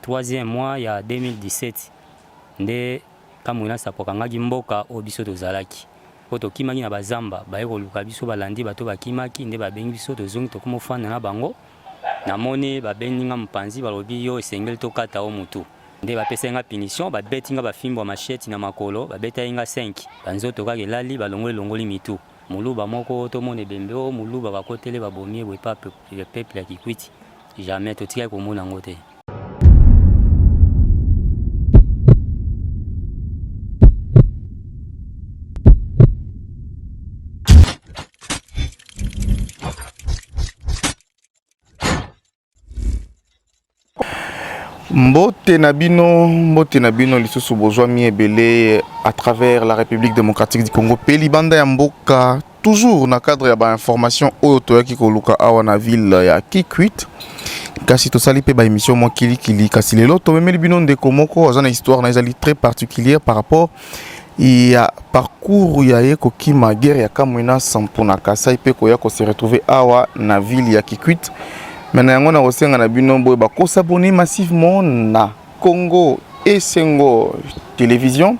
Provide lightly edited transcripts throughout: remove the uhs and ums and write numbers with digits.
3e mois ya 2017 nde Kamwina Nsapu akangaki mboka oyo biso tozalaki. Po tokimaki na bazamba, baye koluka biso, balandi bato bakimaki nde babengi biso, tozongi tokomi ofanda na bango. Namoni babendi nga mopanzi, balobi yo esengeli tokata yo mutu. Nde bapesaki nga punition, babeti nga bafimbo ya machette na makolo, babetaki nga 5, ba nzoto kaka elali, balongoli longoli mitu. Muluba moko tomona ebembe oh muluba bakoteli babomi ye boye epa peuple ya Kikwit, jamais totikali komona yango te. Mbote na bino, mbote na bino lisusu bozwami ebele à travers la République démocratique du Congo pe libanda ya mboka toujours na cadre ya ba information oyo toyaki koluka awa na ville ya Kikwit. Kasi tosali pe ba émission mwa kilikili, kasi lelo tomemeli bino ndeko moko aza na histoire na ezali très particulière par rapport ya parcours ya ye kokima guerre ya Kamwina Nsapu na Kasai pe koya ko se retrouver awa na ville ya Kikwit. Mais na yango nakosenga na bino boye ko s'abonner massivement na Congo Esengo Télévision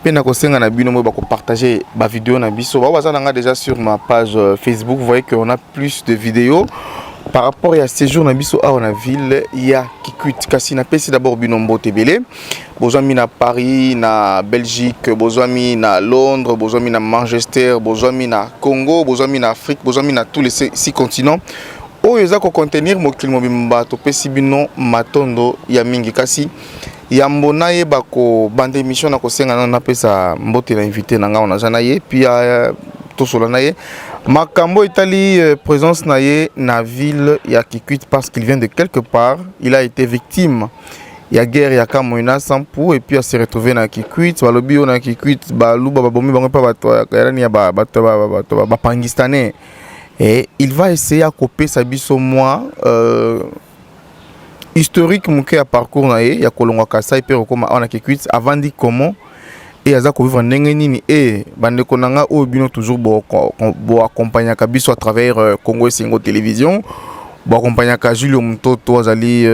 pe nakosenga na bino boye ko partager ba vidéo na biso. Ba baza nanga déjà sur ma page Facebook, vous voyez qu'on a plus de vidéos par rapport à séjour na biso awa na ville ya Kikwit. Kasi napesi d'abord bino mbote ebele. Bozwami na Paris, na Belgique, bozwami na Londres, bozwami na Manchester, bozwami na Congo, bozwami na Afrique, bozwami na tous les six continents. Oyo eza ko contenir mokili mobimba, topesi bino matondo ya mingi. Kasi yambo nayeba kobanda émission na kosenga nano napesa mbote na invité na ngai naza na ye, puis tosola na ye makambo etali présence na ye na ville ya Kikwit, parce qu'il vient de quelque part, il a été victime ya guerre ya Kamwina Nsapu et puis a se retrouver na Kikwit. Balobi oyo na Kikwit baluba babomi bango mpe bato ya nani ya bato ba Pakistanais, et il va essayer ya kopesa biso mwa historique moke ya parcours na ye ya kolongwa Kasai mpe kokóma awa na Kikwit, avandi comment e aza kovivre ndenge nini. E bandeko na nga oyo bino toujours boaccompagnaka biso à travers Congo Esengo Télévision, boaccompagnaka Julio Mutoto, azali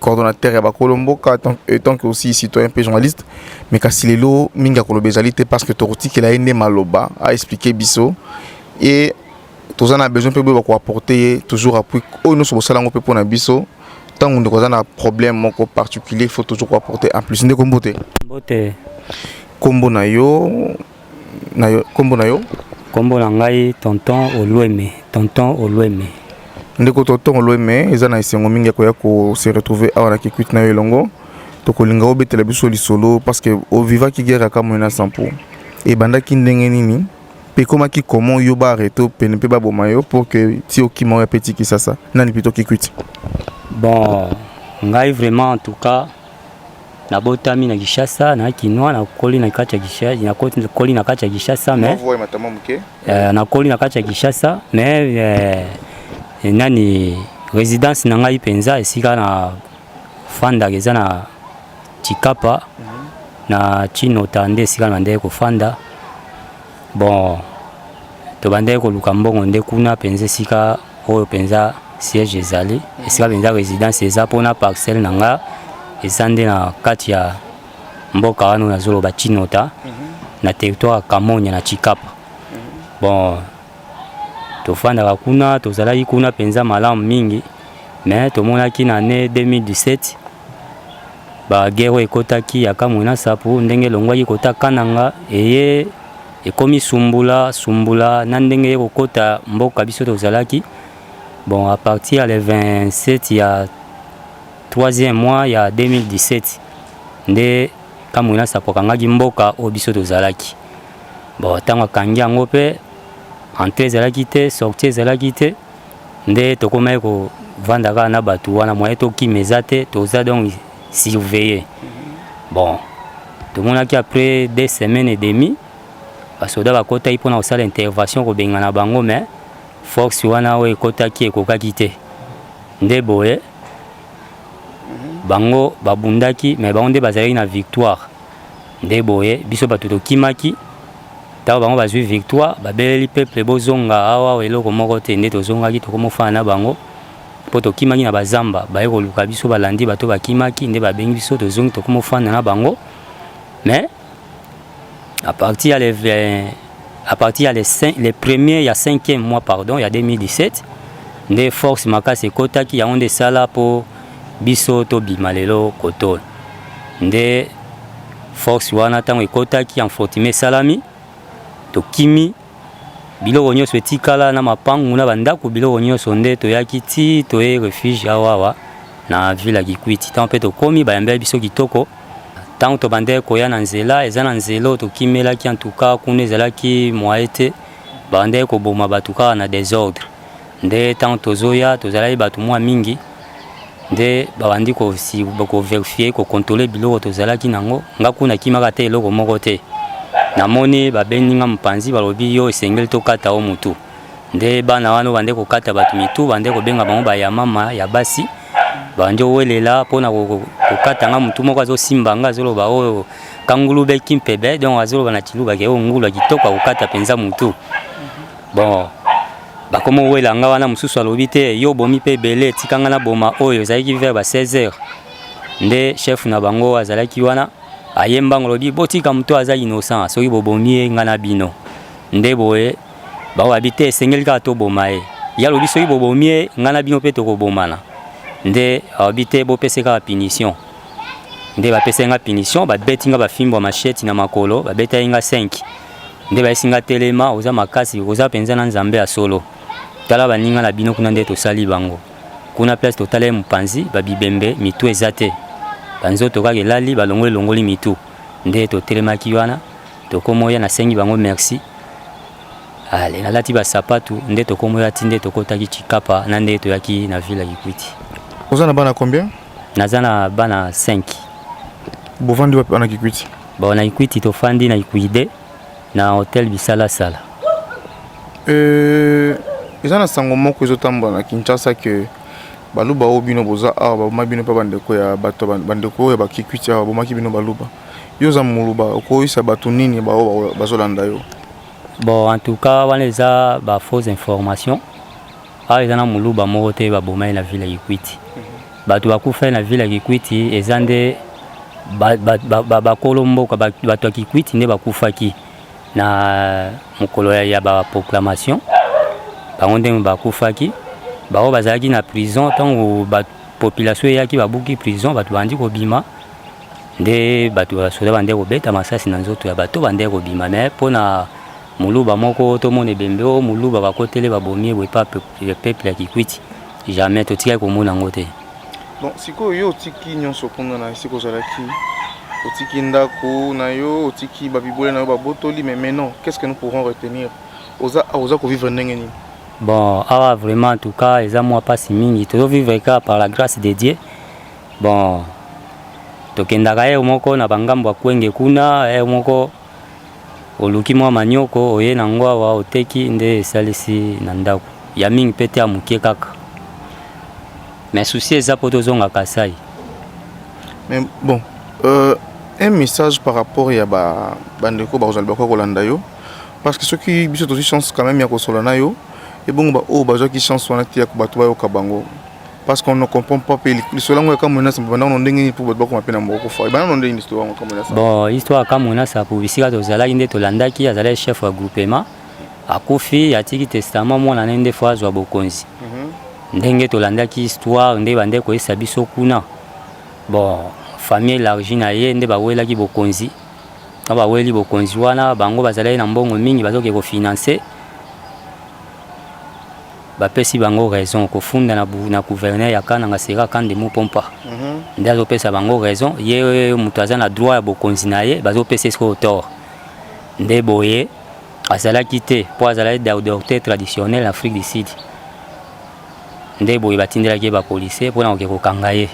coordonnateur ya bakolo mboka tant que aussi citoyen mpe journaliste. Mais kasi lelo mingi ya koloba ezali te, parce que tokotikela ye nde maloba aexpliquer biso, e toza na besoin mpe boyeba koapporter ye toujours appui oyo nyonso bosala yango mpe mpona biso. Ntango ndeko aza na problème moko particulier, il faut toujours koapporter en plus. Ndeko, mbote. Mbote. Kombo na yo na yo kombo na yo? Kombo na ngai Tonton Olweme, Tonton Olweme. Ndeko Tonton Olweme, eza na esengo mingi ya koya kose retrouver awa na Kikwit na yo elongo. Tokolinga obetela biso lisolo, parce que ovivaki guerre ya Kamwina Nsapu, ebandaki ndenge nini mpe ekomaki comment yo baarrêter pene mpe baboma yo pour que ti okima oyo apeti Kisasa nani plutôt Kikwit? Bon, ngai vraiment, en tout cas, nabotami na Kinshasa, na Kinois, nakoli na kati ya Kinshasa, nakoli na kati ya Kinshasa, mais nakoli na kati ya Kinshasa, mais nani, résidence na ngai mpenza, esika na fandaka, eza na Tshikapa, na Chinota, nde esika na bandeki kofanda. Bon, tobandaki koluka mbongo nde kuna mpenza, esika oyo mpenza siège ezali, esika mpenza résidence eza mpona parcelle na nga eza nde na kati ya mboka wana nazoloba, Chinota, na territoire ya Kamonia, na Tshikapa. Bon, tofandaka kuna, tozalaki kuna mpenza malamu mingi, mais tomonaki na année 2017 baguerre oyo ekɔtaki ya Kamwina Nsapu, ndenge elongwaki kota Kananga, eye ekomi Sumbula Sumbula, na ndenge ye kokɔta mboka biso tozalaki. Bon, à partir ya le 27 ya 3e mois ya 2017 nde Kamwina Nsapu akangaki mboka oyo biso tozalaki. Bon, ntango akangi yango mpe entrée ezalaki te, sortie ezalaki te, nde tokomaki kovanda kaka na bato wana, moyen tokima eza te, toza donc surveillé. Bon, tomonaki après 2 semaines et demi basoda bakɔtaki mpona kosala intervention, kobengana bango, mais force wana oyo ekɔtaki ekokaki te. Nde boye bango babundaki, mais bango nde bazalaki na victoire. Nde boye biso bato tokimaki. Ntango bango bazwi victoire, babeleli peuple bozonga awa, eloko moko te. Nde tozongaki, tokomofana na bango. Mpo tokimaki na bazamba, baye koluka biso, balandi bato bakimaki, nde babengi biso, tozongi, tokoma ofanda na bango. Mais à partir ya le premier ya cinquième mois, pardon, ya 2017, nde force makasi ekotaki. Yango nde esala mpo biso tobima lelo kotola. Nde force wana, ntango ekotaki, affrontement esalami, tokimi, biloko nyonso etikala na mapangu, na bandako, biloko nyonso. Nde toyaki ti toye refuge awa awa na ville ya Kikwiti. Ntango mpe tokómi, bayambeli biso kitoko. Ntango tobandaki koya na nzela, eza na nzela oyo tokimelaki, en tout cas kuna ezalaki moye te, babandaki koboma bato kaka na désordre. Nde ntango tozoya, tozalaki bato mwa mingi, nde babandi kovérifier, kocontrôler biloko tozalaki nango. Nga kuna kimaka te, eloko moko te. Namoni babendi nga mopanzi, balobi: "Yo, esengeli tokata o mutu." Nde bana wana bande kokata bato mitu, bande kobenga bango bayamama ya basi, bandi owelela mpona kokata nga mutu. Moko azosimba nga, azoloba: "Oyo kangulu beki mpebe." Donc azoloba na Tshiluba ke oyo ngulu ya kitoko, akokata mpenza mutu. Bon, bakoma owela nga wana. Mosusu alobi: "Te, yo obomi mpe ebele, etika nga na boma oyo." Ezalaki vers ba 16 heures. Nde chef na bango azalaki wana, ayembango, alobi: "Botika moto, aza innocent, soki bobomi ye, nga na bino." Nde boye bango babi: "Te, esengeli kaka toboma ye." Ye alobi: "Soki bobomi ye, nga na bino mpe tokobomana." Nde alobi: "Te, bopesa kaka punition." Nde bapesa nga punition, babeti nga bafimbo ya machette na makolo, babetaki nga 5. Nde bayesi nga: "Telema, oza makasi, oza mpenza na Nzambe ya solo. Tala baninga na bino kuna, nde tosali bango kuna." Place totala ye mopanzi, babibembe, mitu eza te, banzoto kaka elali, balongoli elongoli mitu. Nde totelemaki wana, tokomoya, nasengi bango merci. Ale, nalati basapatu, nde tokomoya ti nde tokotaki Chikapa, na nde toyaki na ville ya Kikwiti. Oza na bana combien? Naza na bana 5. Bovandi wapi wana Kikwiti? Bon, na Kikwiti tofandi na Ikwide, na hotel Bisalasala. Eza na sango moko ezotambola na Kinshasa ke Baluba oyo bino boza awa babomaki bino mpe bandeko ya bato, bandeko oyo ya Bakikwiti awa babomaki bino Baluba. Yo oza Moluba, okoyisa bato nini baoyo bazolanda yo? Bon, en tout cas wana eza bafausse information. Awa eza na Moluba moko te babomaki na ville ya Kikwiti. Bato bakufai na ville ya Kikwiti eza nde bakolo mboka, bato ya Kikwiti nde bakufaki na mokolo ya baproclamation. Bango nde bakufaki. Bango bazalaki na prison. Ntango population eyaki, babuki prison, bato bandi kobima, nde bato basoda bande kobeta masasi na nzoto ya bato bande kobima. Mais mpona Moluba moko tomona ebembe oyo Moluba bakotele, babomi ye boye pa peuple ya Kikwiti, jamais totikaki komona yango te. Bon, sikoyo yo otiki nyonso kuna na esika ozalaki, otiki ndako na yo, otiki babibole na yo, babotoli. Mais maintenant, qu'est ce que nous pourrons retenir? Oza oza kovivre ndenge nini? Bon, awa vraiment, en tout cas eza mwa mpasi mingi. Tozovivre kaka par la grâce de Dieu. Bon, tokendaka ye moko na bangambo ya Kwenge kuna, ye moko oluki mwa manioko, oye nango awa, oteki, nde esalisi na ndako ya mingi mpe te, ya moke kaka. Mais souci eza mpo tozonga Kasai. Mais bon, un message par rapport ya bandeko bakozala bakoka kolanda yo, parce que soki biso tozwi chance quand même ya kosola na yo, ebongo baoyo bazwaki chance wana te ya bato bayoka bango, parce qu'on ne comprend pas mpe lisolo yango ya Kamwina Nsapu bandako ndenge nini mpo bato bakoma mpe na moko kofa ebanda ndenge nini lisolo yango Kamwina Nsapu? Bon, histoire ya Kamwina Nsapu, bisika tozalaki nde tolandaki, azalaki chef ya groupement, akufi, atiki testament, mwana ne nde fo azwa bokonzi. Ndenge tolandaki histoire, nde bande koyesa biso kuna, bon, famille élargie na ye nde bawelaki bokonzi. Ntango baweli bokonzi wana, bango bazalaki na mbongo mingi, bazoke kofinancer. Bapesi bango raison kofunda na gouverneur ya Kananga, Sera Kande Mupompa. Nde azopesa bango raison, ye moto aza na droit ya bokonzi na ye, bazopesa sikoyo tort. Nde boye azalaki te mpo azalaki docteur traditionnel na Afrique du Sud. Nde boye batindelaki ye bapolicier mpona koke kokanga ye.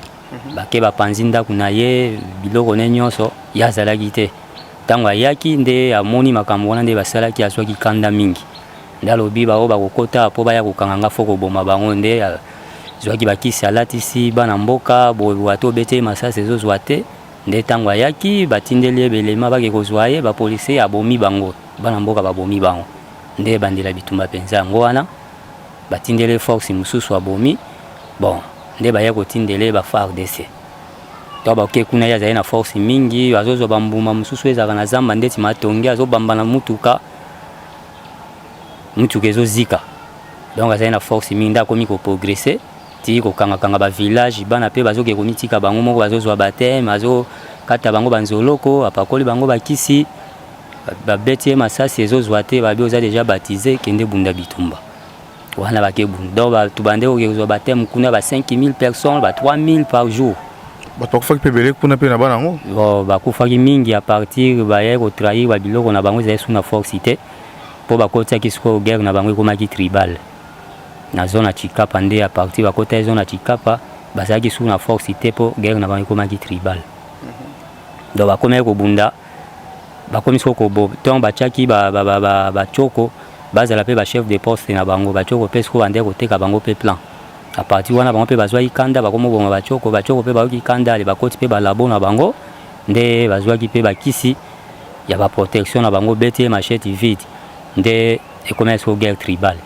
Bake, bapanzi ndako na ye, biloko ne nyonso. Ye azalaki te. Ntango ayaki, nde amoni makambo wana nde basalaki, azwaki kanda mingi. Nde alobi: "Bao bakokota mpo baya kokanga nga, fo koboma bango." Nde azwaki bakisi, alatisi bana mboka boye, ate obeti ye masasi, ezozwa te. Nde ntango ayaki, batindeli ye belema, bake kozwa ye, bapolicier, abomi bango, bana mboka babomi bango. Nde ebandela bitumba mpenza yango wana. Batindeli ye force mosusu, abomi. Bon, nde baye kotindela ye ba FARDC. To bake kuna, ye azali na force mingi, azozwa bambuma mosusu ezalaka na zamba ndeti matonge, azobamba na mutuka, mutuka ezozika. Donc azali na force mingi, nde akomi koprogresser ti kokangakanga bavillage. Bana mpe bazoke komitika bango moko, bazozwa baptême, azokata bango banzoloko, apakoli bango bakisi, babeti ye masasi, ezozwa te. Babi oza déjà baptisé, kende bunda bitumba wana. Bake bunda. Donc bato bande koke kozwa baptême kuna, ba 5000 personnes, ba 3000 par jour. Bato bakufaki mpe ebele kuna mpe na bana yango. Bon, bakufaki mingi. À partir bayai kotrahir babiloko na bango, ezali su na force te, mpo bakotiaki sikoyo guerre na bango ekomaki tribal na zone ya Tshikapa. Nde à partir bakotaki zone ya Tshikapa, bazalaki su na force te, mpo guerre na bango ekomaki tribal. Donc bakomaki kobunda, bakomi sikoyo kobo ntongo batiaki batioko bazala mpe bachef de poste na bango. Batioko mpe sikoyo bandeki koteka bango mpe plan. À partir wana, bango mpe bazwaki kanda, bakomobonga batioko. Batioko mpe bayoki kanda, ale bakoti mpe balabo na bango, nde bazwaki mpe bakisi ya baprotection na bango, beti ye machette vide, nde ekomaki sikoyo guerre tribale.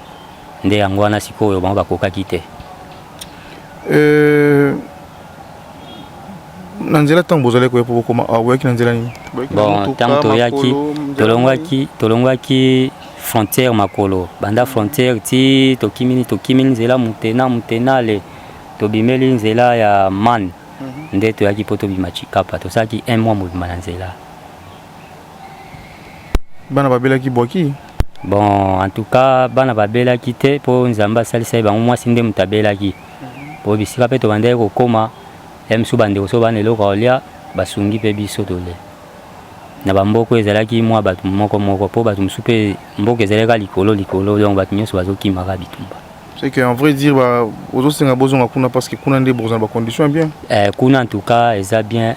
Nde yango wana sikoyo bango bakokaki te. Na nzela, ntango bozali koya mpo bokoma awa, boyaki na nzela nini? Bon, ntango toyaki, tolongwaki frontière makolo, banda frontière ti tokimini, tokimini nzela Mutena, Mutenale, tobimeli nzela ya man. Nde toyaki mpo tobima Tshikapa, tosalaki un mois mobima na nzela. Bana babelaki bwaki? Bon, en tout cas bana babelaki te, mpo Nzambe asalisaki bango. Mwasi nde moto abelaki, mpo bisika mpe tobandaki kokóma ya misu, bandeko so bana eloko ya kolia, basungi mpe biso tolia. Na bamboka ezalaki mwa bato moko moko, mpo bato mosusu mpe mboka ezalaki likolo likolo, donc bato nyonso bazokimaka bitumba. C'est que en vrai dire, ozosenga bozonga kuna parce que kuna nde bozala bacondition bien. Kuna en tout cas eza bien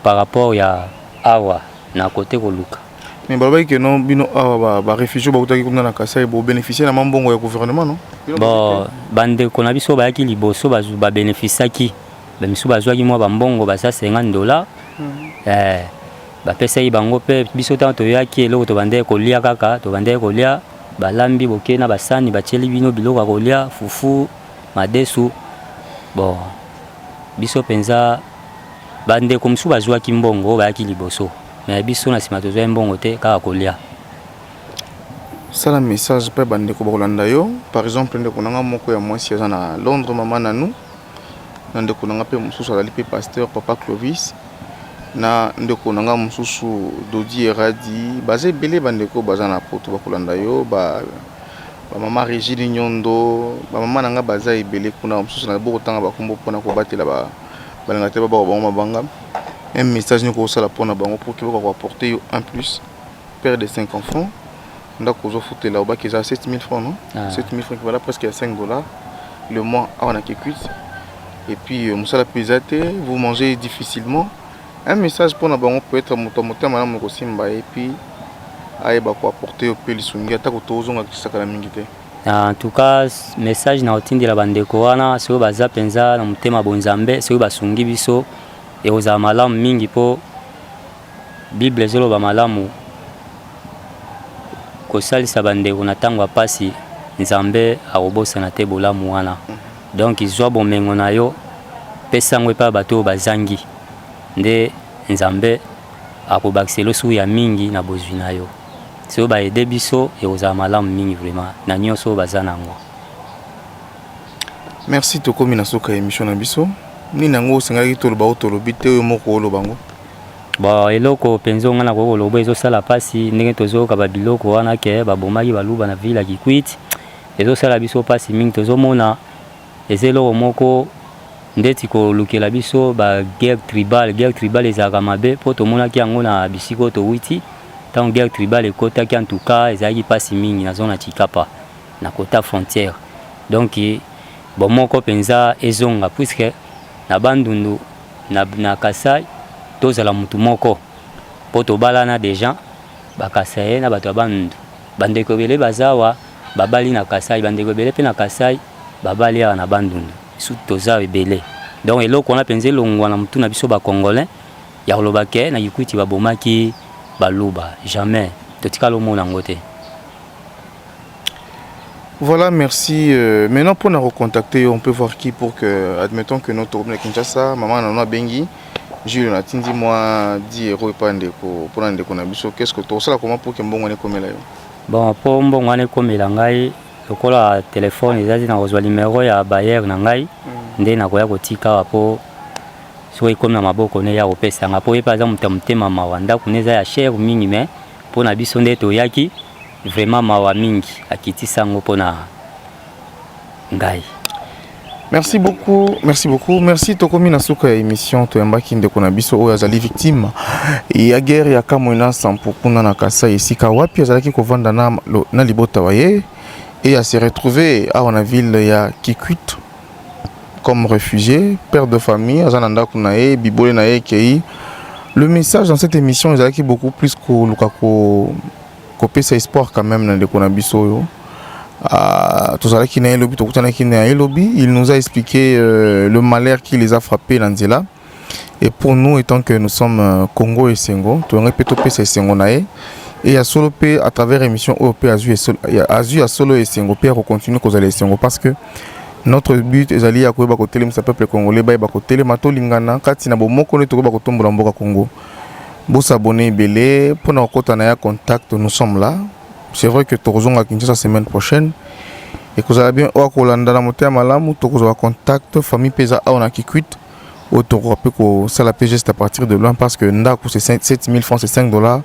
par rapport ya awa na kote koluka. Mais balobaki ke non, bino awa baréfugiés bautaki kuna na Kasai, bobénéficie na mambongo ya gouvernement, non? Bon, bandeko na biso bayaki liboso babénéficiaki, bamisu bazwaki mwa bambongo baza 50 $. Bapesaki bango mpe. Biso ntango toyaki, eloko tobandaki kolia kaka, tobandaki kolia balambi boke na basani, batieli bino biloko ya kolia, fufu, madesu. Bon, biso mpenza, bandeko mosusu bazwaki mbongo oyo bayaki liboso, mais biso na nsima tozwaki mbongo te, kaka kolia. Sala message mpe bandeko bakolanda yo. Par exemple, ndeko na nga moko ya mwasi aza na Londres, mama nanu, na ndeko na nga mpe mosusu azali mpe pasteur, papa Clovis, na ndeko na nga mosusu Dodi Eradi. Baza ebele, bandeko baza na Poto bakolanda yo, bamama Régine Nyondo, bamama na nga baza ebele kuna. Mosusu na bokotanga bakombo mpona kobatela, balinga te babaka bango mabanga. Un message nini kosala mpona bango pour ke bakoka koapporter yo un plus? Père de cinq enfants, ndako ozofutela obaki eza 7000 francs, non? Ah. 7000 francs voilà, presque ya 5 $ le mois awa na Kikwit. Et puis mosala mpe eza te, vous mangez difficilement. Un message mpona bango, peut-être moto ya motema malamu kosimba et puis ayeba koapporter yo mpe lisungi, atako tozonga kisakala mingi te. En tout cas, message na otindela bandeko wana, soki baza mpenza na motema bonzambe, soki basungi biso, ekozala malamu mingi, mpo Bible ezoloba malamu kosalisa bandeko na ntango ya pasi, Nzambe akobosana te bolamu wana. Donc zwa bomengo na yo, pesa yango epai ya bato oyo bazangi, nde Nzambe akobakisela osuku ya mingi na bozwi na yo. Soki baaider biso, ekozala malamu mingi vraiment na nyonso oyo baza nango. Merci. Tokomi na suka ya émission na biso. Nini yango osengaki toloba oyo tolobi te, oyo moko oloba yango? Bon, eloko mpenza oyo ngai nakoki koloba, ezosala mpasi ndenge tozoyoka babiloko wana ke babomaki Baluba na ville ya Kikwit. Ezosala biso mpasi mingi. Tozomona eza eloko moko ndeti kolukela biso baguerre tribale. Guerre tribale ezalaka mabe, mpo tomonaki yango na bisika oyo towiti. Ntango guerre tribale ekotaki, en tout cas ezalaki mpasi mingi na zone ya Tshikapa, na kota frontière. Donc bomoko mpenza ezonga, puisque na Bandundu na Kasai tozala mutu moko, mpo tobalana déjà Bakasai na bato ya Bandundu. Bandeko ebele baza awa babali na Kasai, bandeko ebele mpe na Kasai babali awa na Bandundu. Su toza ebele. Donc eloko wana mpenza elongwa na mutu na biso Bacongolais ya koloba ke na Kikwiti babomaki Baluba. Jamais, totikala omona yango te. Voilà, merci. Maintenant, pour nous recontacter, on peut voir qui pour que, admettons que notre na Kinshasa, maman nano abengi, Jules natindi mwa 10 € epa ndeko, mpona ndeko na biso. Qu'est-ce que tosala, comment pour que mbongo wana ekomela yo? Bon, mpo mbongo wana ekomela ngai, lokola telefone eza te, na kozwa numero ya bailleur na ngai nde nakoya kotika awa, mpo soki ekomi na maboko ne, ya kopesa nga, mpo ye mpe aza moto ya motema mawa. Ndako ne eza ya cher mingi, mais mpo na biso nde toyaki, vraiment mawa mingi, akitisa yango mpo na ngai. Merci beaucoup, merci beaucoup, merci. Tokomi na suka ya émission. Toyambaki ndeko na biso oyo azali victime ya guerre ya Kamwina Nsapu kuna na Kasai, esika wapi azalaki kovanda na libota wa ye, et a se retrouver awa na ville ya Kikwit comme réfugié, père de famille, aza na ndako na ye, bibole na ye ekei. Le message dans cette émission ezalaki beaucoup plus koluka kopesa espoir quand même na ndeko na biso oyo. Ah, tozalaki na ye lobi, tokutanaki na ye lobi, il nous a expliqué le malheur qui les a frappés na nzela. Et pour nous, étant que nous sommes Congo Esengo, toyangai mpe topesa esengo na ye e ya solo mpe à travers émission oyo mpe azwi ya solo esengo mpe akocontinue kozala esengo, parce que notre but ezali ya koyeba kotelemisa peuple congolais, bayeba kotelema, tolingana kati na bomoko nde tokoyeba kotombola mboka Congo. Bosabone ebele mpona kokɔta na ya contact. Nous sommes là. C'est vrai que tokozonga Kinshasa semaine prochaine, ekozala bien oyo akolanda na motema malamu. Tokozwa contact, famille mpe eza awa na Kikwit, oyo tokoka mpe kosala mpe geste à partir de loin, parce que ndako, c'est 7000 francs, c'est 5 dollars.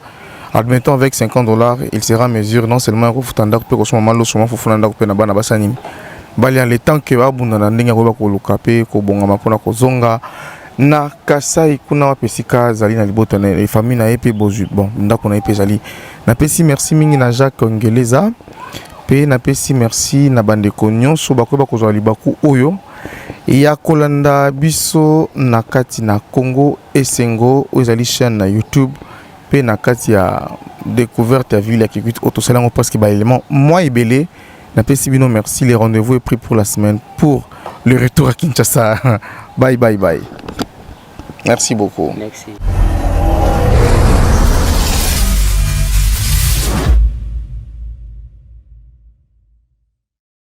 Admettons, avec 50 dollars, il sera en mesure non seulement ya kofuta ndako, mpe kosomba maloso, mafufu na ndako mpe na bana basani balia, le temps ke babunda na ndenge akoyeba koluka mpe kobongama mpona kozonga na Kasai, kuna wapi esika azali na libota na famille na ye mpe bozwi bon ndako na ye mpe ezali. Napesi merci mingi na Jacques Ngeleza, mpe napesi merci na bandeko nyonso bakoyeba kozwa libaku oyo ya kolanda biso na kati na Congo Esengo, oyo ezali chaîne na YouTube, mpe na kati ya découverte ya ville ya Kikwit oyo tosali yango, parce que baélément mwa ebele. Napesi bino merci. Les rendez-vous est pris pour la semaine pour le retour à Kinshasa. Bye bye bye, merci beaucoup. Merci.